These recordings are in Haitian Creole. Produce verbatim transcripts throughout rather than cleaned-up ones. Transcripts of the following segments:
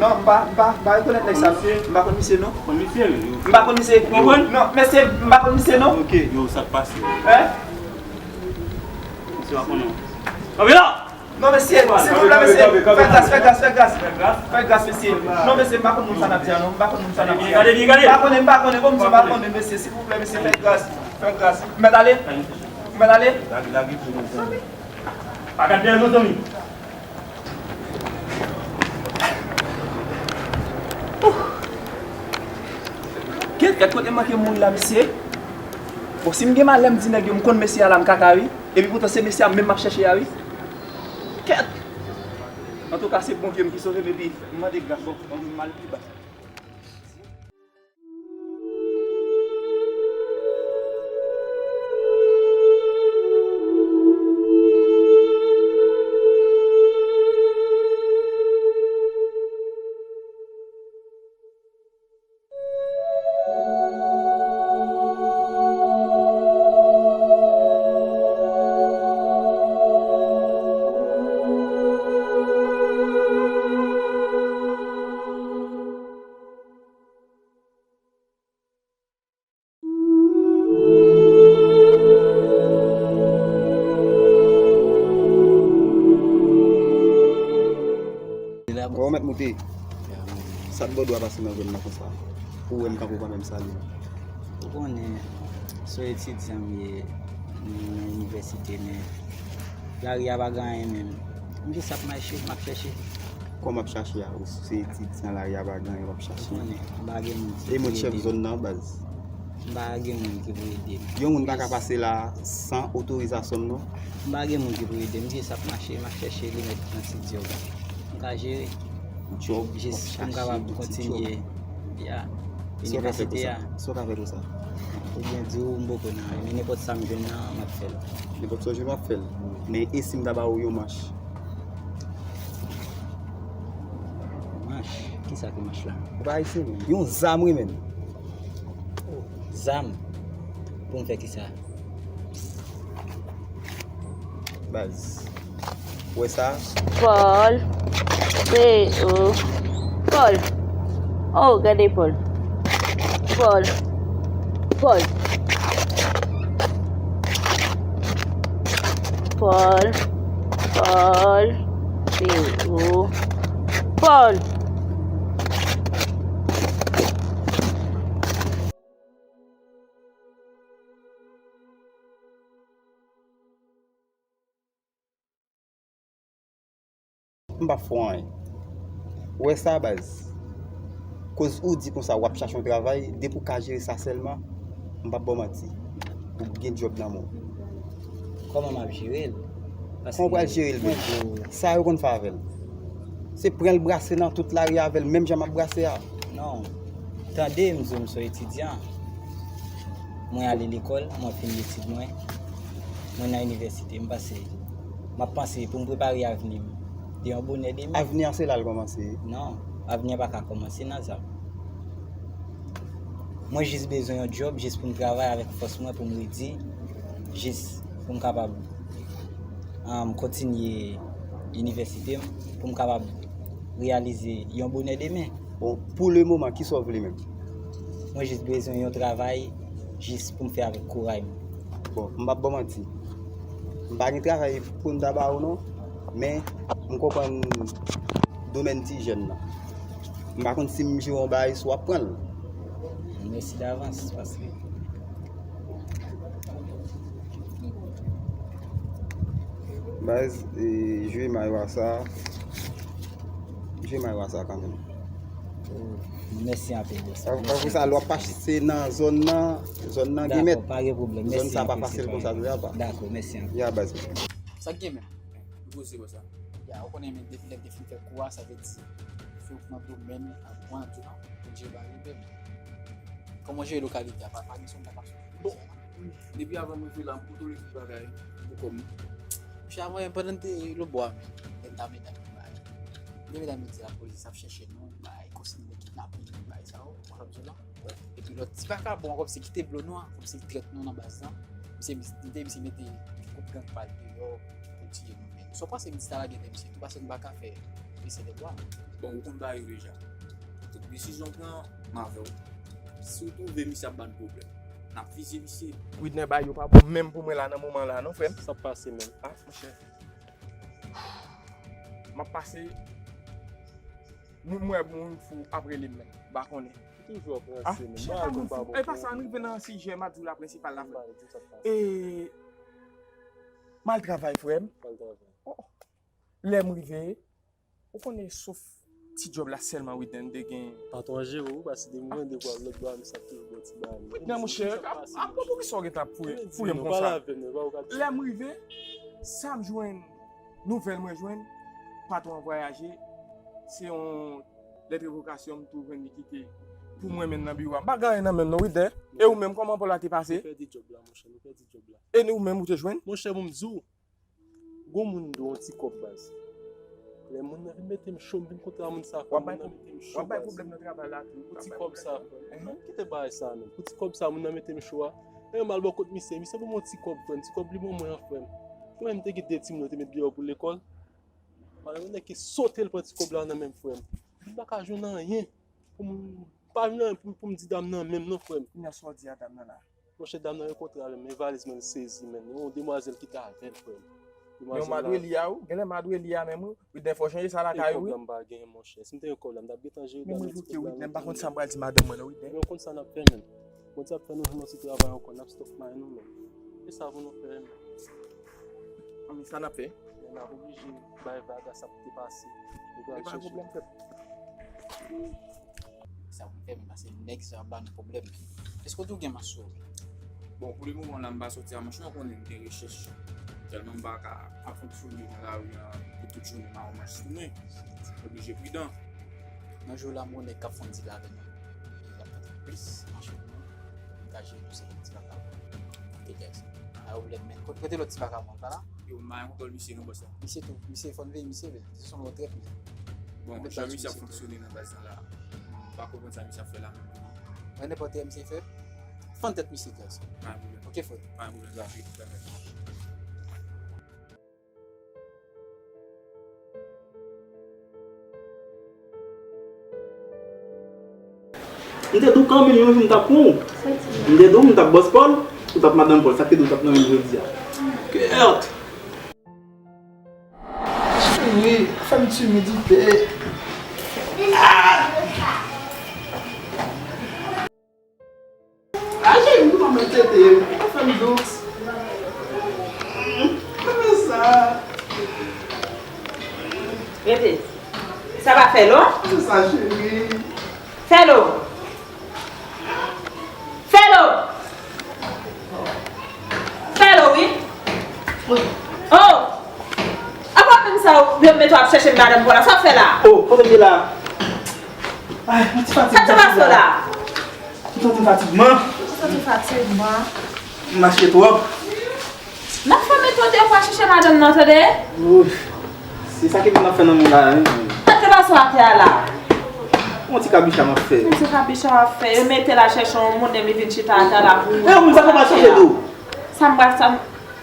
Non, m pa, m pa, m pa rekonèt nèg sa. M pa konn misye, non. Konn misye, wi. M pa konn misye. Ou konprann? Non, mesye, m pa konn misye, non. Ok, yo, sa k pase? Hein? Misye pa konnen. Kanpe la! Non, mesye, silvouplè, mesye. Fè gras, fè gras, fè gras. Fè gras, mesye. Non, mesye, m pa konn moun sa n ap di a, non. M pa konn moun sa n ap di a. Gade, gade. M pa konnen, m pa konnen. Bon, misye, m pa konnen, mesye. Silvouplè, mesye, fè gras. Fè gras. Mèt ale. Mèt ale. Pa gade dèyè, non, zanmi. Kèt, kèt, kote m manke mouri la, mesye. Bon, si m gen malè, m di nèg yo, m konn mesye a la, m kaka, wi. Epi poutan, se mesye a menm m ap chèche a, wi. Kèt! Antouka, se Bondye m ki sove m, epi m mande gras, bon, Bondye m al pi ba. Bon, mèt moute. Sa t ba w dwa pase nan zòn nan konsa? Pou w wè m tankou pa menm salye. Ou konnen, se yon etidyan m ye, m nan inivèsite, men lari a pa gen anyen menm. M jis ap mache, m ap chèche. Kòman w ap chache a? Ou se etidyan, lari a pa gen anyen, w ap chache. Ou konnen, m pa gen moun ki pou ede m. E moun chèf zòn nan, baz? M pa gen moun ki pou ede m. Yon moun pa ka pase la san otorizasyon m, non. M pa gen moun ki pou ede m, m jis ap mache, m ap chèche li mèt nan ti djòb m ka jere. Djòb, w ap chache yon ti djòb. Jis pou m kapab kontinye, ya, inivèsite a. Sa w ka fè pou sa? Oubyen di w m poko nan anyen, men nenpòt sa m jwenn nan, m ap fè l. Nenpòt sa w jwenn, w ap fè l. Men e si m ta ba w yon mach? Mach? Kisa ki mach la? Ou pa ayisyen menm. Yon zam, wi, menm. Oh, zam? Pou m fè kisa? Baz. Ou wè sa? Pòl. P O. Pòl. Oh, gade Pòl. Pòl. Pòl. Pòl. Pòl. P O. Pòl. M p ap fè w anyen. Ou wè sa, baz? Koz ou di konsa w ap chache yon travay, depi w ka jere sa sèlman, m p ap ba w manti. Ou gen djòb nan men w. Kòman m ap jere l? Paske... Kòman w pral jere l, men? Sa yo konn fè avè l. Se pran l brase nan tout lari avè l, menm jan m ap brase a. Non. Tande, m di w m se yon etidyan. Mwen ale lekòl, mwen fini etid mwen. Mwen nan inivèsite, m pase, m ap panse pou m prepare avni m. De yon bonè demen. Avni an se la l kòmanse? Non, avni an pa ka kòmanse nan zam. Mwen jis bezwen yon djòb, jis pou m travay avèk fòs mwen, pou m redi, jis pou m kapab, um, kontinye inivèsite m, pou m kapab reyalize yon bonè demen. Bon, pou le moman, kisa w vle menm? Mwen jis bezwen yon travay, jis pou m fè avèk kouray mwen. Bon, m p ap ba w manti. M pa gen travay pou m ta ba ou non, men m konprann domèn ti jèn nan. M pa konn si m jere yon bagay, si w ap pran l. Mèsi davans, paske... Baz, e, jwe mayo a sa. Jwe mayo a sa kanmenm. Oh, mèsi anpil, bòs. Tankou sa, lè w ap pase nan zòn nan, zòn nan gen mèt. Dakò, pa gen pwoblèm. Zòn sa pa fasil konsa vre, apa. Dakò, mèsi anpil. Ya, baz. Sa k gen menm? Nou poze konsa. Ya, ou konnen, men depi lè te fin fè kou a, sa vle di, fè w pran domèn, aprann, tou, pou jere bagay yo menm. Kòman w jere lokalite a? Pa, pa gen sou moun k ap sou. Bon, depi avan m rive la, m kontwole tout bagay pou kò m. Monchè, avan, pandan m te Lobwa, men, lè m ta medam yo bay. Lè medam yo di lapolis ap chèche nou, bay, konsigne kidnapin, bay, sa yo, konn sa m di w la. Epi lòt ti vakabon ankò, misye kite blo nou an, kòmsi li trèt nou nan baz lan. Misye, misye, misye mete gwoup gang pa l deyò pou tiye nou menm. Sa w panse minis ta lage dèyè misye tou, paske nou pa ka fè Misye te bwa. Bon, ou konn bagay yo deja. Tout desizyon w pran, m avè w. Si w twouve misye ap ba n pwoblèm, n ap vizye misye. Widner, bagay yo pa bon menm pou mwen la nan moman la non, frè m. Sa pase menm. Ah, monchè. M ap pase. M wè moun fou ap rele m menm. M pa konnen. Toujou ap ranse menm. Bagay yo pa bon. E pa sa, ann rive nan sijè m ap di w la prensipal la, frè. Di sa pase. E m al travay, frè m. Al travay. Lè m rive, ou konnen sof ti djòb la sèlman Widner m te gen. Patwon an jere w, paske depi mwen de pral lòt bò a, misye ap toujou ba w ti bagay. Widner, monchè, apropo kisa w gentan ap fouye fouye m konsa? Lè m rive, sa m jwenn, nouvèl mwen jwenn, patwon an vwayaje, se yon lèt revokasyon m tou jwenn li kite pou mwen menm nan biwo a. M pa gen anyen nan men m non, Widner. E ou menm, kòman pa w la te pase? Nou pèdi djòb la, monchè, nou pèdi djòb la. E nou menm, ou te jwenn? Monchè, bon, m di w, gon moun dwe yon ti kòb baz. Lè moun nan vin mete m cho, m vin kontre a moun sa, fò moun nan mete m cho baz. Pwoblèm nan travay la tou. Pou ti kòb sa, frè m. Kite bagay sa menm. Pou ti kòb sa, moun nan mete m cho a. E m al bò kot misye, misye ban m yon ti kòb, frè m. Ti kòb li ban mwen an, frè m. Mwen menm te gen de timoun yo te met deyò pou lekòl. Malere nèg ki sote l pran ti kòb la nan men m, frè m. M pa ka jwenn anyen pou m pa jwenn anyen pou, pou m di dam nan menm non, frè m. Kounya sa w di a dam nan la? Monchè, dam nan rankontre avè m, men valiz mwen l sezi, menm. Yon demwazèl ki t avè l, frè m. Men w madwe li a, wi. Genlè madwe li a menm, wi. Widner, fò w chanje sa lakay ou, wi. Kòb la m pa genyen, monchè. Si m te gen kòb la, m t ap gentan jere. Men mwen vle ke Widner, m pa konn sa m pral di madanm mwen non, Widner. Men w konn sa n ap fè menm. Bon, n ap fè nou jwenn yon ti travay ankò, n ap stock may nou menm. E sa pou nou fè menm. Ann, sa n ap fè? Men n ap oblije bay vag a sa pou te pase. Nou pral chèche. Pwoblèm, frè m. Sa pou fè m pase nèg sa ap ba nou pwoblèm. Èske w tou gen manch sou ou? Bon, pou le moman la, m pa soti a manch mwen, konnen m gen rechèch. Tèlman m pa ka ap fonksyone nan lari a pou tout jounen m a yon manch sou mwen. M oblije pridan. Yon jou la, m wè nèg k ap fon dil avè m. L ap fè plis manch pou mwen. M ka jere tou se yon ti bagay. Petèt. Pa pwoblèm, men kote, kote lòt ti vagabon an pa la? Yo, m pa gen kontwòl misye non, bòs la. Misye tou, misye fò n veye misye, men se yon lòt trèt, men. Bon, jan misye ap fonksyone nan baz lan la, m pa konprann sa misye ap fè la menm tou non. Mwen nenpòt trè misye fè, fann tèt misye, guys. Pa gen pwoblèm. Ok, frè. Pa gen pwoblèm, sa ap fèt. M te di w kanmenm yon jou m t ap pran w. M te di w m t ap bòs Pòl, ou t ap madanm Pòl. Sa k te di w t ap nan men m jodi a? Kèt! Cheri, fè m timidite. A cheri, m tou pa mwen tete, ou pa fè m dous. Kòman sa? Rete. Sa pa fè lo? Kòman sa, cheri? Fè lo. Fè lo. Fè lo, wi. Oh! Apa menm sa, ou vle mete w ap chèche madanm pou la, sa w fè la? Oh, kote m ye la? Ay, yon ti fatig. Sa k te pase w la? M santi m fatigman. Ou santi w fatigman? M mache twòp. N ap fè metode pou al chèche madanm nan, tande? Ouf. Se sa ki pou n ap fè nan men la, wi. Sa k te pase w atè a la? Yon ti kabicha m ap fè. Yon ti kabicha w ap fè. Yo mete l al chèche yon moun, epi vin chita atè a la pou. E yon moun sa k ap al chèche tou. Sa m pral sa.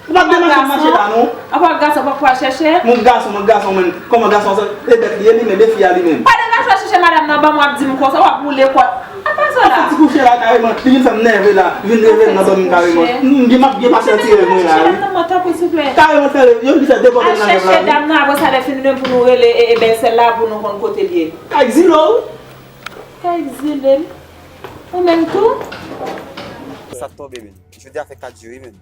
Ou pa t gen machin mache la non. Apa gason pa pral chèche? Moun gason, moun gason, men kòman gason sa? E bèt li ye li menm, e fi a li menm. Pa de gason al chèche madanm nan ban mwen, ap di m konsa, w ap boule kò. Apa sa la? Ti kouche la kareman, li vin fè m nève la, vin reve m nan dòmi kareman. M gen m ap gen pasyans ti rèv mwen la wi. Kareman fè yo vin fè de pòtèm nan rèv la wi. Al chèche dam nan, apre sa lè fini menm pou nou rele e, e bèlsè l la pou nou konn kote l ye. K X Zilo wi. K X Zilo. Ou menm tou? Sa tonbe menm. Jodi a fè kat jou wi menm.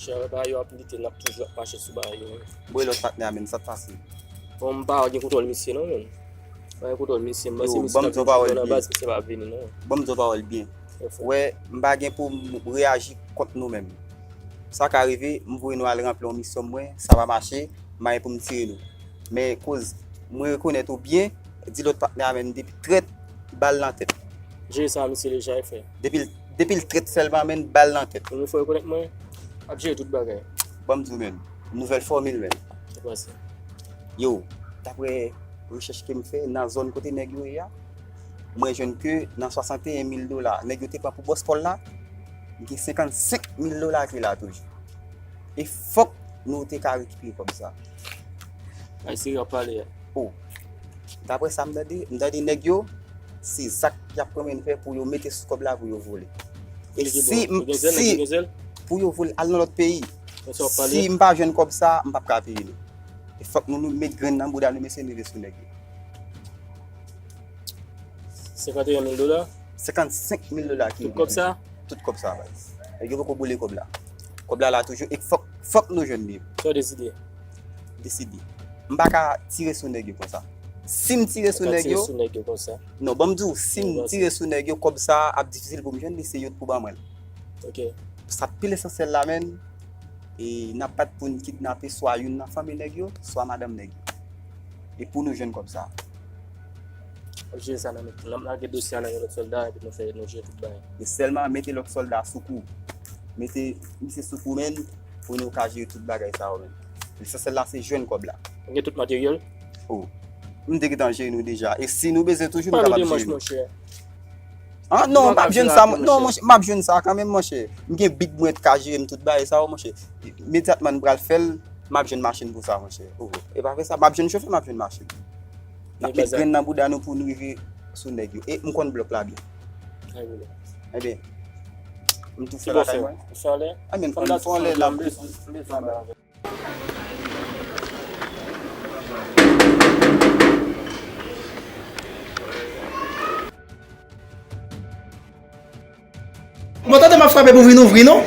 Chè, bagay yo ap lite, n ap toujou ap mache sou bagay yo. Bon, e lòt patnè a menm, sa k pase? Bon, m pa gen kontwòl misye non menm. M pa gen kontwòl misye, m panse misye t ap vin nan baz, misye pa vini non. Ban m di w pawòl byen. Wè, m pa gen pou m reyaji kont nou menm. Sa ka rive, m voye nou al ranpli yon misyon mwen, sa pa mache, m pa gen pou m tire nou. Men koz mwen rekonèt ou byen, di lòt patnè a menm depi trèt, ba l nan tèt. Jere sa misye deja e fè. Depi l, depi l trèt sèlman menm ba l nan tèt. Premye fwa rekonèt mwen, ap jere tout bagay. Ban m di w menm, nouvèl fòmil menm. Sa pase? Yo, daprè rechèch ke m fè nan zòn kote nèg yo ye a, mwen jwenn ke nan swasanteyen mil dola nèg yo te pran pou bòs Pòl la, gen senkannsenk mil dola ki la toujou. E fòk nou te ka rekipere kòb sa. Ay, serye w ap pale a. Oh. Daprè sa m tande, m tande nèg yo, se zak y ap renmen fè pou yo mete sou kòb la pou yo vole. E si, si pou yo vole al nan lòt peyi, si m pa jwenn kòb sa, m p ap ka peye nou. E fòk nou, nou met grenn nan bouda nou, mesye, nou rive sou nèg yo. Senkannteyen mil dola? Senkannsenk mil dola ki. Tout kòb sa? Tout kòb sa, baz. Nèg yo poko boule kòb la. Kòb la la toujou, e fòk, fòk nou jwenn li. Sa w deside? Deside. M pa ka tire sou nèg yo konsa. Si m tire sou nèg yo, non, ban m di w, si m tire sou nèg yo, kòb sa ap difisil pou m jwenn li, se yo t pou ban mwen l. Ok. Sa pi lesansyèl la, menn, e n ap bat pou n kidnape swa youn nan fanmi nèg yo, swa madanm nèg yo. E pou nou jwenn kòb sa. W ap jere sa nan men, n ap lage dosye a nan men lòt sòlda, epi nou fè, nou jere tout bagay. E sèlman mete lòt sòlda sou kou. Mete misye sou kou, menn, pou nou ka jere tout bagay sa yo, menn. Lesansyèl la, se jwenn kòb la. Ou gen tout materyèl? Oh. M te gentan jere nou deja. E si nou bezwen toujou, nou kapab jere nou. Ah, non, m ap jwenn sa, non, monchè, m ap jwenn sa kanmenm, monchè. M gen big mwen ka jere m tout bagay sa yo, monchè. Imedyatman m pral fè l, m ap jwenn machin pou sa, monchè. Oh, e pa vre sa, m ap jwenn chofè, m ap jwenn machin. N ap met grenn nan bouda nou pou nou rive sou nèg yo. E m konn blòk la byen. Ebyen, m tou fè lakay mwen. Ebyen, ann fè anlè la, m bezwen, m bezwen bagay. Ou pa tande m ap frape pou vin ouvri, non?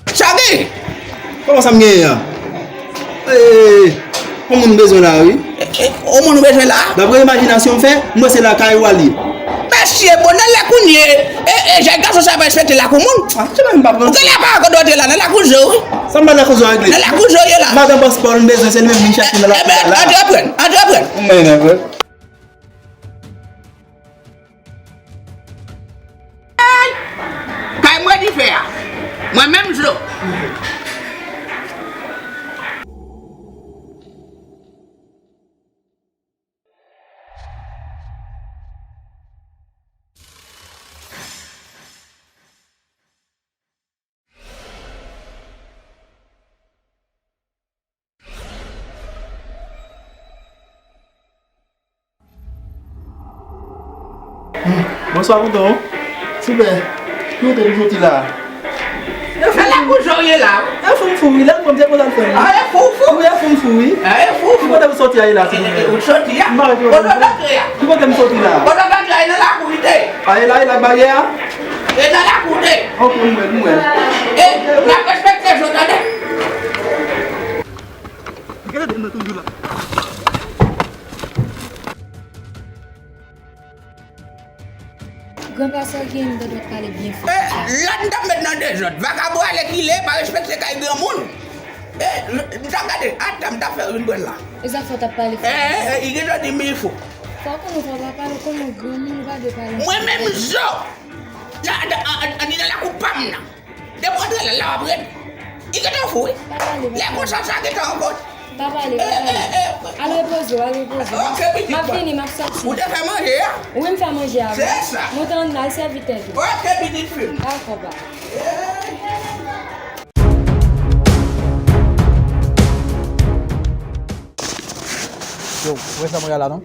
Chage! Kòman sa m genyen an? Ee, yon moun m bezwen la, wi. E, e, yon moun ou bezwen la? Daprè imajinasyon m fè, m wè se lakay ou al ye. Mesye, bon, nan lakou n ye. E, e, jèn gason sa pa respekte lakou moun. Ah, se mwen m pa pran. Ou gen la pa ankò dwe antre la, nan lakou zo, wi. Sa m pa lakou zo a regle? Nan lakou zo ye la. Madan bòs Pòl, m bezwen, se li menm vin chèche nan lakou la. Antre pran, antre pran. Mwen nan vre. Kay mwen dife a. Mwen menm zo. Bonswa tonton. Silvouplè, ki kote m soti la? Nan lakou zo ye la, wi. E fou m fou, wi. Lè m konn se konsa l fè, wi. Ah, e fou fou. Wi, e fou m fou, wi. Ah, e fou fou. Ki kote m soti a ye la, silvouplè? Ou soti a? M pa wè kote m soti. Kote w t antre a? Ki kote m soti la? Kote w t antre a, nan lakou li te. A, e la, e la, baryè a? E nan lakou li te. Ok, m wè, m wè. E, n ap respekte zo, tande? Gade m nan toujou la. Granpa, sa w gen, m tande w ap pale byen fò konsa. Eh, lòd m t ap met nan dezòd. Vakabon ale kile, pa respekte kay granmoun. Eh, m t ap gade, ata m t ap fè vin pran la. E sa fò w t ap pale fò. Eh, eh, eh, li gentan di m li fou. Fò w konnen fò w pa pale, w konnen w granmoun, ou pa dwe pale. Mwen menm zo. La, an, an, an, an, nan lakou pa m nan. Depi w antre la, la w ap ret. Li gentan fou, wi. Pa pale, pa pale. Lè konsa, sa gentan ankò. Pa pale, pa pale. Eh, eh, eh. Al repoze w, al repoze w. Ok, pitit mwen. M ap vini, m ap sòti. Ou te fè manje a? Wi, m fè manje a. Se sa. Monte anndan, al sèvi tèt ou. Ok, pitit fi m. Dakò, pa. Eh. Yo, ou wè sa mwen la, non?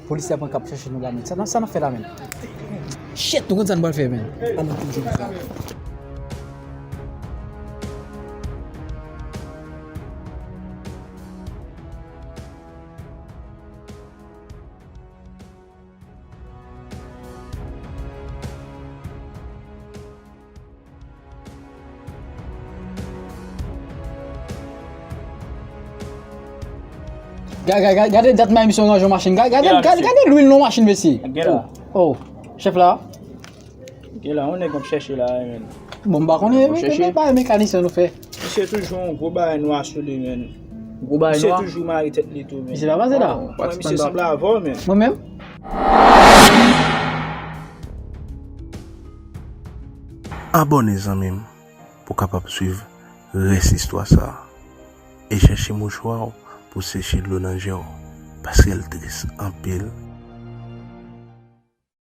Polisye a pran k ap chèche nou la, men. Sa n ap, sa n ap fè la, men? Shit, nou konn sa n pral fè, men. Ann nou toujou fè. Ga-, ga-, ga-, gade dat Mayim se yon ranjè machin. Ga-, gade, gade, gade lwil nan machin, mesye. Oh, oh. Chèf la. Gen la, yon nèg m ap chèche la, men. Bon, m pa konnen, men, men pa mekanisyen nou fè. Misye toujou yon gwo bagay nwa sou li, men. Gwo bagay nwa? Misye toujou mare tèt li tou, men. Misye pa pase la? Mwen, misye sanble avè w, men. Mwen menm? Abòne, zanmi m, pou w kapab swiv rès istwa sa a. E chèche mouchwa w pou seche dlo nan je w, paske l tris anpil.